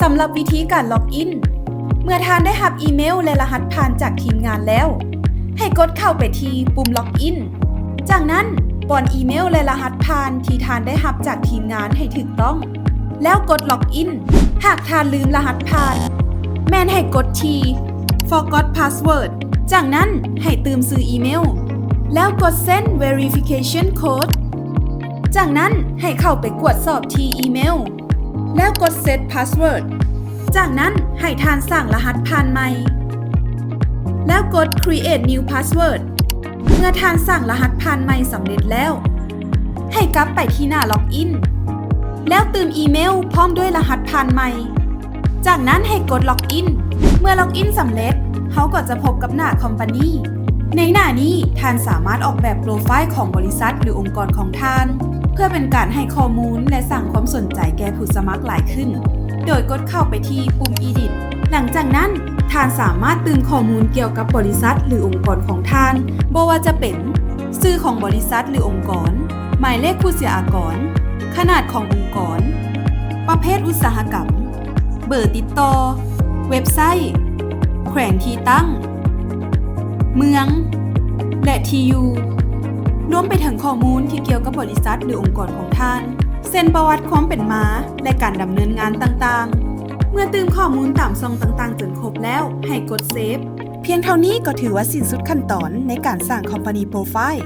ສຳລັບວິທີການລັອກອິນ, ເມື່ອທ່ານໄດ້ຮັບອີເມວ ແລະ ລະຫັດຜ່ານຈາກທີມງານແລ້ວ, ໃຫ້ກົດເຂົ້າໄປທີ່ປຸ່ມລັອກອິນ. ຈາກນັ້ນປ້ອນອີເມວ ແລະ ລະຫັດຜ່ານທີ່ທ່ານໄດ້ຮັບຈາກທີມງານໃຫ້ຖືກຕ້ອງ, ແລ້ວກົດລັອກອິນ. ຫາກທ່ານລືມລະຫັດຜ່ານ, ແມ່ນໃຫ້ກົດທີ່ Forgot Password. ຈາກນັ້ນໃຫ້ຕື່ມຊື່ອີເມວ, ແລ້ວກົດເຊັນ Verification Code. ຈາກນັ້ນໃຫ້ເຂົ້າໄປກວດສອບທີ່ອີເມວ ແລ້ວກົດ Set Password. ຈາກນັ້ນໃຫ້ທ່ານສ້າງລະຫັດຜ່ານໃໝ່ ແລ້ວກົດ Create New Password. ເມື່ອທ່ານສ້າງລະຫັດຜ່ານໃໝ່ສຳເລັດແລ້ວ, ໃຫ້ກັບໄປທີ່ໜ້າລັອກອິນ ແລ້ວຕື່ມອີເມວພ້ອມດ້ວຍລະຫັດຜ່ານໃໝ່. ຈາກນັ້ນໃຫ້ກົດລັອກອິນ. ເມື່ອລັອກອິນສຳເລັດ, ເຮົາກໍຈະພົບກັບໜ້າຄອມພານີ. ໃນໜ້ານີ້, ທ່ານສາມາດອອກແບບໂປຣໄຟລ໌ຂອງບໍລິສັດ ຫຼື ອົງກອນຂອງທ່ານ ເພື່ອເປັນການໃຫ້ຂໍ້ມູນ ແລະ ສ້າງຄວາມສົນໃຈແກ່ຜູ້ສະໝັກຫຼາຍຂຶ້ນ ໂດຍກົດເຂົ້າໄປທີ່ປຸ່ມ Edit. ຫຼັງຈາກນັ້ນ, ທ່ານສາມາດຕື່ມຂໍ້ມູນກ່ຽວກັບບໍລິສັດ ຫຼື ອົງກອນຂອງທ່ານ, ບໍ່ວ່າຈະເປັນ ຊື່ຂອງບໍລິສັດ ຫຼື ອົງກອນ, ໝາຍເລກຜູ້ເສຍອາກອນ, ຂະໜາດຂອງອົງກອນ, ປະເພດອຸດສາຫະກຳ, ເບີຕິດຕໍ່, ເວັບໄຊ, ແຂວງທີ່ຕັ້ງ, ເມືອງ ແລະ ທີ່ຢູ່, ລວມໄປເຖິງຂໍ້ມູນທີ່ກ່ຽວກັບບໍລິສັດ ຫຼື ອົງກອນຂອງທ່ານ, ເຊັ່ນ ປະຫວັດຄວາມເປັນມາ ແລະ ການດຳເນີນງານຕ່າງໆ. ເມື່ອຕື່ມຂໍ້ມູນຕາມຊ່ອງຕ່າງໆຈົນຄົບແລ້ວ, ໃຫ້ກົດ Save. ພຽງເທົ່ານີ້ກໍຖືວ່າສິ້ນສຸດຂັ້ນຕອນໃນການສ້າງ Company Profile.